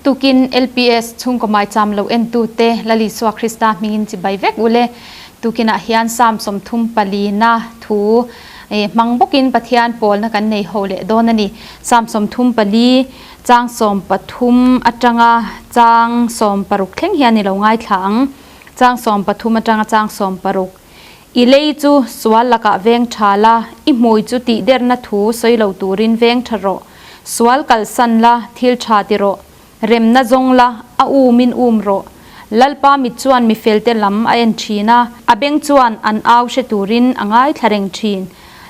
Tukin LPS chhungkaw maicham lo entute Lal Isua Krista hmingin chibai vek ule. Tukinah hian Psalm 34 na thu hmang bawkin Pathian pawlna kan nei ho leh dawn a ni. Psalm 34 chang 13 atanga chang 16 thleng hian i lo ngaithla ang. Chang 13 atanga chang 16. I lei chu sual lakah veng tha la, i hmui chu tihderna thu sawi lo turin veng tha rawh. Sual kalsan la, thil tha ti rawh. Remna zawng la, a umin um rawh. Lalpa mit chuan mifelte lam a en thin a, a beng chuan an au hre turin a ngaithla reng thin.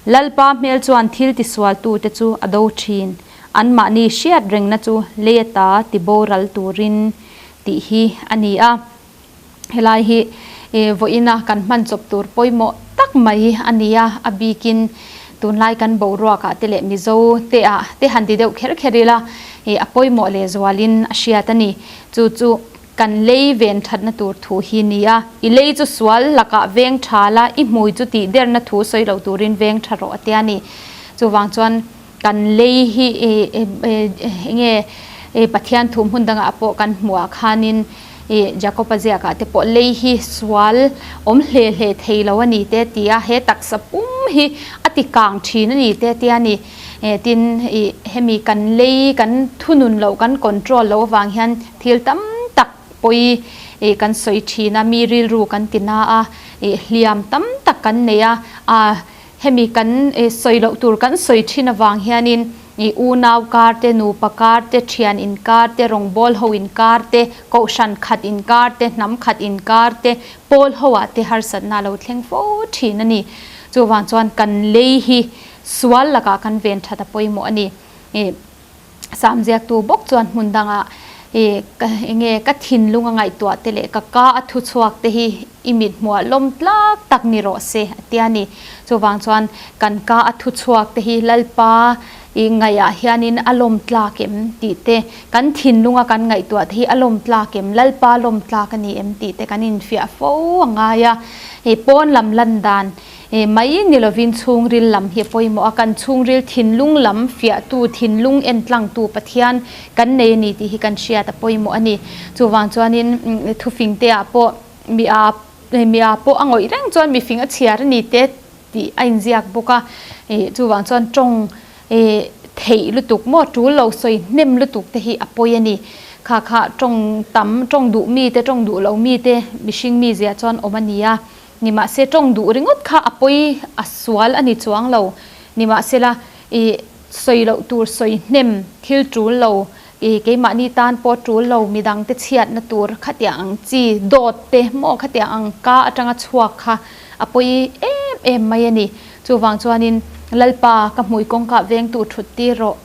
Lalpa hmel chuan thil tisualtute chu a do thin. Anmahni hriat rengna chu lei ata tiboral turin tih hi a ni a. Helai hi vawiina kan hman chawp tur pawimawh tak mai a ni a, a bikin tunlai kan boruakah te leh Mizo te ah te han ti deuh kher kher ila a pawimawh leh zualin a hriat a ni. Chu chu kan lei ven thatna tur thu hi ni a, i lei chu sual lakah veng tha la, i hmui chu tih derna thu sawi lo turin veng tha rawh a tia ni. Chuvang chuan kan lei hi enge Pathian thu hmun dangah pawh kan hmuh ah khanin I Jakob-a ziakah te pawh lei hi sual awm hle hle thei lo a ni te tia he taksa pum hi a ti kang thin a ni te tia ni. Tin, i hemi kan lei kan thunun loh kan control loh avang hian thil tam tak pawi i kan sawi thin a, mi rilru kan ti na a, i hliam tam tak kan nei a, a Hemi kan sawi loh tur kan sawi thin avang hianin i unau kar te, nupa kar te, thian inkar te, rawngbawl ho inkar te, kohhran khat inkar te, hnam khat inkar te, pawl ho ah te harsatna a lo thleng fo thin a ni. Chuvang chuan kan lei hi sual lakah kan ven that a pawimawh a ni. Sam ziaktu bawk chuan hmun dangah i ka enge ka thinlung a ngaihtuah te leh ka ka a thu chhuak te hi i mit hmuah lawm tlak tak ni rawh se a tia ni. Chuvang chuan kan ka a thu chhuak te hi Lalpa i ngaihah hianin a lawm tlak em tih te, kan thinlunga kan ngaihtuah te hi a lawm tlak em, Lalpa lawm tlak a ni em tih te kan infiah fo a ngai a. Hei pawn lam lan dan He mai ni lovin chhungril lam hi a pawimawh a, kan chhungril thinlung lam fiahtu, thinlung entlangtu Pathian kan nei a ni tih hi kan hriat a pawimawh a ni. Chuvang chuanin thufingte ah pawh mi a mi a pawh a ngawih reng chuan mifing a chhiar a ni te tih a inziak bawk a. Chuvang chuan tawng theih lutuk maw tul lo sawi hnem lutuk te hi a pawi a ni. Kha kha tawng tam, tawng duh mi te, tawng duh lo mi te mihring mizia chuan awm a ni a. Nimahse tawng duh ringawt kha a pawi a sual a ni chuang lo. Nimahsela i sawi loh tur sawi hnem thil tul lo, i keimahni tan pawh tul lo midangte chhiatna tur khatiang ang chi dawt te maw khatiang ang ka atanga chhuak kha a pawi em em mai a ni. Chuvang chuanin Lalpa ka hmui kawngka vengtu thut tir rawh.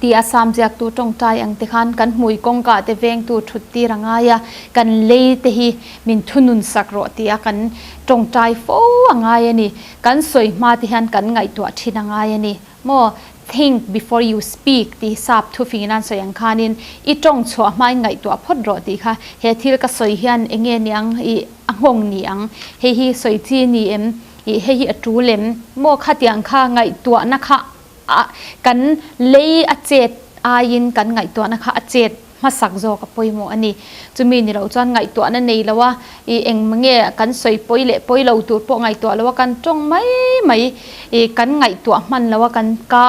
Ti a Sam ziaktu tawngtai ang te khan kan hmui kawngka te vengtu thut tir a ngai a, kan lei te hi min thunun sak rawh ti a kan tawngtai fo a ngai a ni. Kan sawi hma te hian kan ngaihtuah thin a ngai a ni. Maw think before you speak tih sap thufingin an sawi ang khanin i tawng chhuah hmain ngaihtuah phawt rawh tih kha he thil ka sawi hian eng nge niang i a nghawng ni ang, hei hi sawi chi ni em, i hei hi a tul em, maw khatiang kha ngaihtuahna kha A, kan lei a chet aiin kan ngaihtuahna kha a chet hmasak zawk a pawimawh a ni. Chumi ni loh chuan ngaihtuahna nei lo a, i eng nge kan sawi pawi leh pawi lo tur pawh ngaihtuah lo a, kan tawng mai mai, i kan ngaihtuah hman lo a, kan ka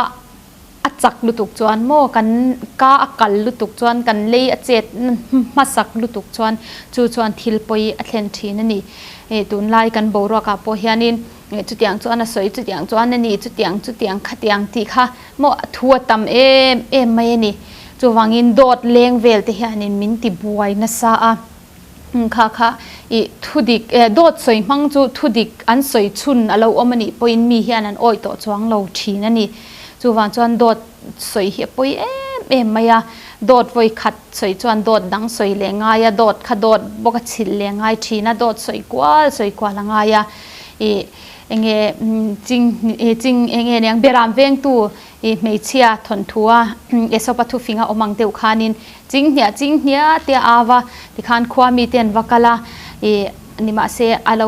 a chak lutuk chuan maw, kan ka a kal lutuk chuan, kan lei a chet hmasak lutuk chuan chu chuan thil pawi a thlen thin a ni. I tunlai kan boruakah pawh hianin Chutiang chuan a sawi, chutiang chuan a ni, chutiang chutiang khatiang tih kha maw a thu a tam em em mai a ni. Chuvangin dawt leng vel te hianin min ti buai nasa a, kha kha ih thu dik dawt sawi hmang chu thu dik an sawi chhun a lo awm a nih pawhin mi hian an awih tawh chuang lo thin a ni. Chuvang chuan dawt sawi hi a pawi em em mai a, dawt vawi khat sawi chuan dawt dang sawi leh ngai a, dawt kha dawt bawk a chhilh leh ngai thin a, dawt sawi kual sawi kual a ngai a. I enge ching ching enge niang beram vengtu i hmeichhia thawnthua Esopa thufinga awm ang deuh khanin ching hniah ching hniah te a ava tikhan khua mite an va kal a i nimahse a lo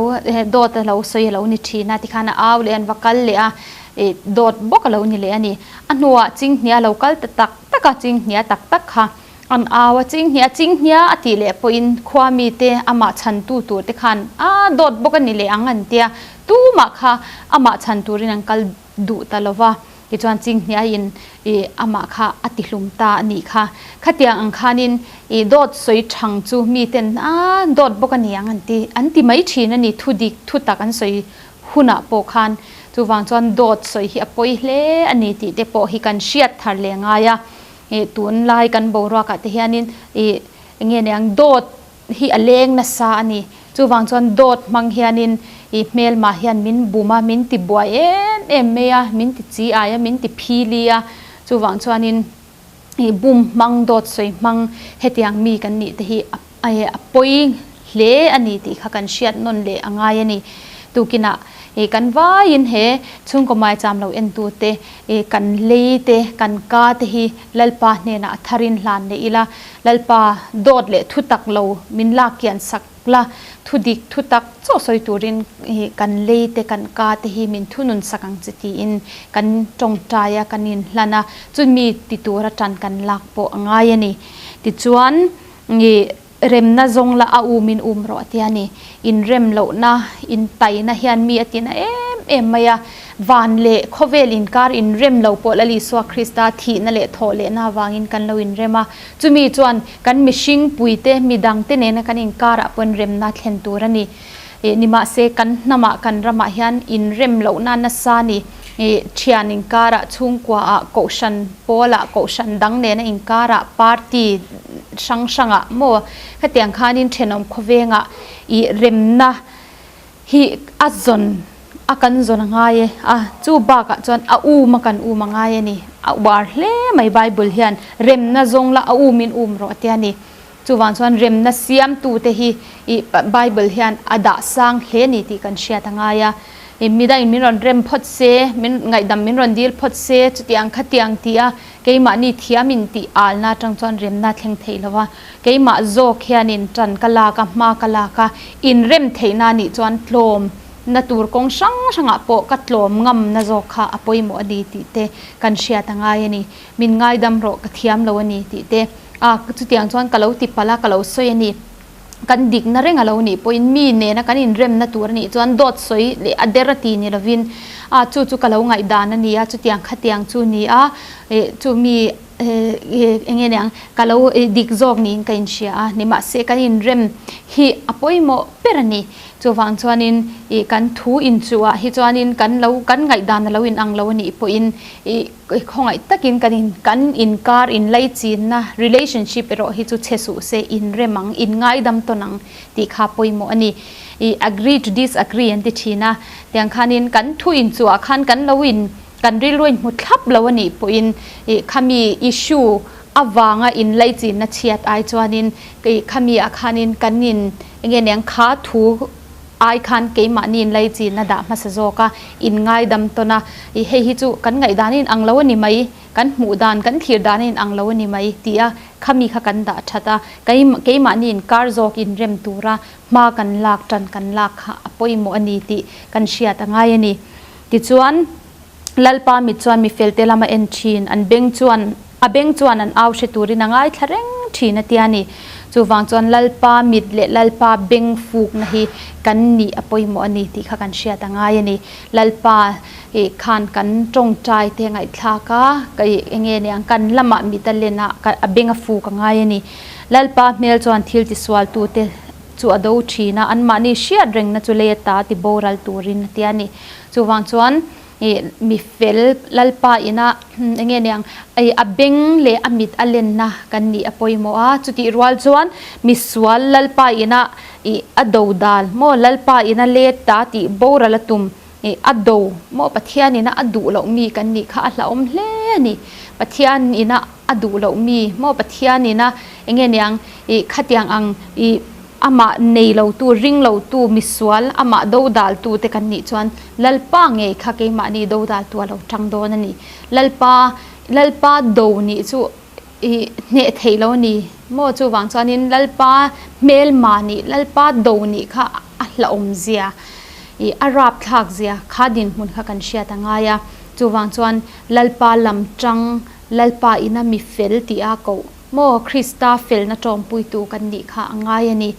dawt a lo sawi a lo ni thin a tikhan a au leh an va kal leh a i dawt bawk a lo ni leh a ni. A hnuah ching hniah a lo kal ta tak tak a ching hniah tak tak kha. An au a chinghnia chinghnia a tih leh pawhin khua mite amah chhantu tur te khan a dawt bawk a ni leh ang an tia, tumah kha amah chhan turin an kal duh ta lo va, tichuan chinghniain ih amah kha a tihlum ta a nih kha. Khatiang ang khanin ih dawt sawi thang chu miten a dawt bawk a ni ang an ti an ti mai thin a ni, thu dik thu tak an sawi hunah pawh khan chuvang chuan dawt sawi hi a pawi hle a ni tih te pawh hi kan hriat thar leh ngai a. Ih tunlai kan boruakah te hianin ih eng nge niang dawt hi a leng nasa a ni. Chuvang chuan dawt hmang hianin ih hmelmah hian min bum a, min ti buai em em mai a, min ti chi ai a, min ti phili a. Chuvang chuanin ih bum hmang, dawt sawi hmang hetiang mi kan nih te hi a a pawi hle a ni tih kha kan hriat nawn leh a ngai a ni. Tukinah ih kan vaiin he chhungkaw maicham lo entute I kan lei te, kan ka te hi Lalpa hnenah a tharin hlan leh ila, Lalpa dawt leh thu tak lo min lak kian sak la, thu dik thu tak chaw sawi turin i kan lei te, kan ka te hi min thunun sak ang che tiin kan tawngtai a, kan inhlan a, chumi ti tura tan kan lak pawh a ngai a ni. Tichuan, i Remna zawng la a um in um rawh tia ni. Inrem lohna, intaina hian mi a tina em em mai a. Van leh khawvel inkar inrem lo pawh Lal Isua Krista thihna leh thawh lehna avangin kan lo inrem a. Chumi chuan kan mihring puite, midangte nena kan inkarah pawhin remna thlen tur a ni. Nimahse kan hnamah, kan ramah hian inrem lohna nasa ni. Thian inkarah, chhungkuaah, kohhran pawlah, kohhran dang nena inkarah, party hrang hrangah maw hetiang khanin thenawm khawvengah ih remna hi a zawn a kan zawn a ngai e a, chu bakah chuan a um a kan um a ngai a ni. A uar hle mai Bible hian remna zawng la a umin um rawh tia ni. Chuvang chuan remna siamtute hi ih Bible hian a dah sang hle ni tih kan hriat a ngai a. Ih midangin min rawn rem phawt se, min ngaihdam min rawn dil phawt se, chutiang khatiang tih a keimahni thiamin tih alna atang chuan remna thleng theih lo a. Keimah zawk hianin tan ka lak a, hma ka lak a, inrem theihna nih chuan tlawm na tur kawng hrang hrangah pawh ka tlawm ngamna zawk kha a pawimawh a ni tih te kan hriat a ngai a ni. Min ngaidam rawh ka thiam lo a ni tih te. A, chutiang chuan ka lo ti palh a, ka lo sawi a ni. Kan dikna reng a lo nih pawhin mi nena kan inremna tur a nih chuan dawt sawi leh a der a ti ni lovin, a, chu chu ka lo ngaihdan a ni a, chutiang khatiang chu ni a, eh, chu mi, eh, eng nge niang, ka lo dik zawk niin ka inhria a, nimahse kan inrem hi a pawimawh ber a ni. Chuvang chuanin ih kan thu inchuhah hi chuanin kan lo, kan ngaihdan a lo inang lo a nih pawhin ih, Khawngaih takin kan in kan inkar inlaichinna, relationship, erawh hi chu chhe suh se, inrem ang, inngaidam tawn ang tih kha pawimawh a ni. I agree to disagree an ti thin a, tiang khanin kan thu inchuah khan kan lo in kan rilru in hmu thlap lo a nih pawhin i khami issue avanga inlaichinna chhiat ai chuanin i khami ah khanin kan in enge niang kha thu Ai khan keimahni in laichin a dah hmasa zawk a, in ngaidam tawn a, i hei hi chu kan ngaihdan a inang lo a ni mai, kan hmuh dan, kan thlir dan a inang lo a ni mai tih a khami kha kan dah that a, keimahni in kar zawk inrem tura hma kan lak tan kan lak kha a pawimawh a ni tih kan hriat a ngai a ni. Tichuan, Lalpa mit chuan mi felte lam a en thin, an beng chuan a beng chuan an au hre turin a ngaithla reng thin a tia ni. Chuvang chuan Lalpa mit leh Lalpa beng fukna hi kan nih a pawimawh a ni tih kha kan hriat a ngai a ni. Lalpa ih khan kan tawngtai te ngaihthlak a, ih eng nge niang kan lamah mit a len a, a beng a fuk a ngai a ni. Lalpa hmel chuan thil tisualtute chu a do thin a, anmahni hriat rengna chu lei ata ti boral turin a tia ni. Chuvang chuan ih mi fel Lalpa ina eng nge niang ih a beng leh a mit a lenna kan nih a pawimawh a, chutih rual chuan misual Lalpa ina ih a do dal maw Lalpa ina let ta tih boral a tum ih a do maw Pathian ina a duh loh mi kan nih kha a hlauhawm hle a ni. Pathian ina a duh loh mi maw Pathian ina eng nge niang ih khatiang ang ih Amah nei lotu, ring lotu, misual, amah dodaltu te kan nih chuan Lalpa ngei kha keimahni dodaltu a lo tang dawn a ni. Lalpa, Lalpa do nih chu i hneh theih lo a ni maw? Chuvang chuanin Lalpa hmelma nih, Lalpa do nih kha a hlauhawm zia, i a rapthlak zia kha dinhmun kha kan hriat a ngai a. Chuvang chuan Lalpa lam tang, Lalpa ina mi fel tih a koh. maw Krista felna tawmpuitu kan nih kha a ngai a ni.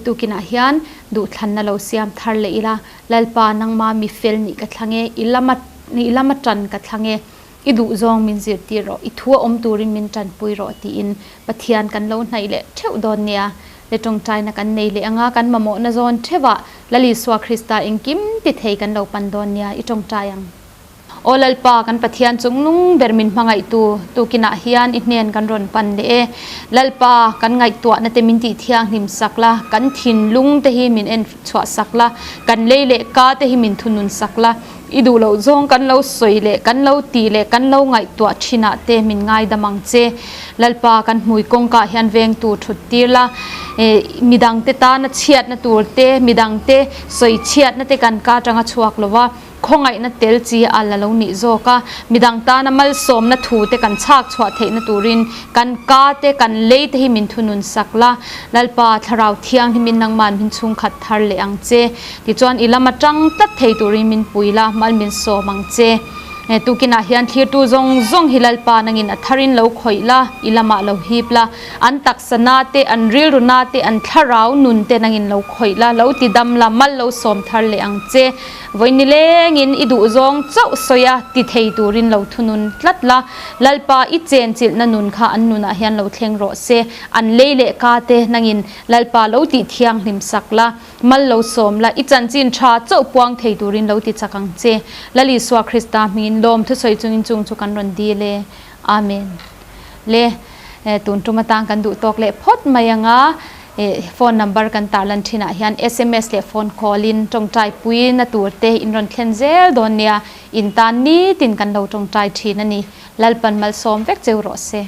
Tukinah hian duhthlanna lo siam thar leh ila, Lalpa nangma mi fel nih ka thlang e, i lama i lama tan ka thlang e, i duhzawng min zirtir rawh, i thu a awm turin min tanpui rawh tiin Pathian kan lo hnaih leh theuh dawn nia. Le tawngtaina kan nei leh anga kan mamawhna zawn theuhah Lal Isua Krista engkim ti thei kan lo pan dawn nia, i tawngtai ang. Aw Lalpa, kan Pathian chungnung ber min hmangaihtu tukinah hian i hnen kan rawn pan leh e. Lalpa, kan ngaihtuahna te min tih thianghlim sak la, kan thinlung te hi min en chhuah sak la, kan lei leh ka te hi min thunun sak la, i duh loh zawng kan lo sawi leh kan lo tih leh kan lo ngaihtuah thinah te min ngaidam ang che. Lalpa, kan hmui kawngkah hian vengtu thut tir la, midangte tana chhiatna tur te, midangte sawi chhiatna te kan ka atanga chhuak lo va, Khawngaihna tel chi a la lo nih zawk a, midang tana malsawmna thu te kan chhak chhuah theihna turin kan ka te, kan lei te hi min thunun sak la. Lalpa, Thlarau Thianghlimin nangman min chhungkhat thar leh ang che. Tichuan i lam atang tlat thei turin min pui la, mal min sawm ang che. Tukinah hian thlirtu zawng zawng hi Lalpa nangin a tharin lo khawih la, i lamah lo hip la. An taksa na te, an rilru na te, an thlarau nun te nangin lo khawih la, lo ti dam la, mal lo sawm thar leh ang che. Vawi nilengin i duhzawng chauh sawi a ti thei turin lo thunun tlat la, Lalpa i chenchilhna nun kha an nunah hian lo thleng rawh se, an lei leh ka te nangin Lalpa lo tih thianghlim sak la, mal lo sawm la, i chanchin tha chauh puang thei turin lo ti chak ang che. Lal Isua Krista hmingin lawm thusawi chungin chung chu kan rawn dil e. Amen. Le, tun tum atang kan duh tawk leh phawt mai anga phone number kan tarlan thinah hian sms leh phone call in tawngtai pui na tur te in rawn thlen zel dawn nia, in tan nitin kan lo tawngtai thin a ni. Lalpan malsawm vek cheu rawh se.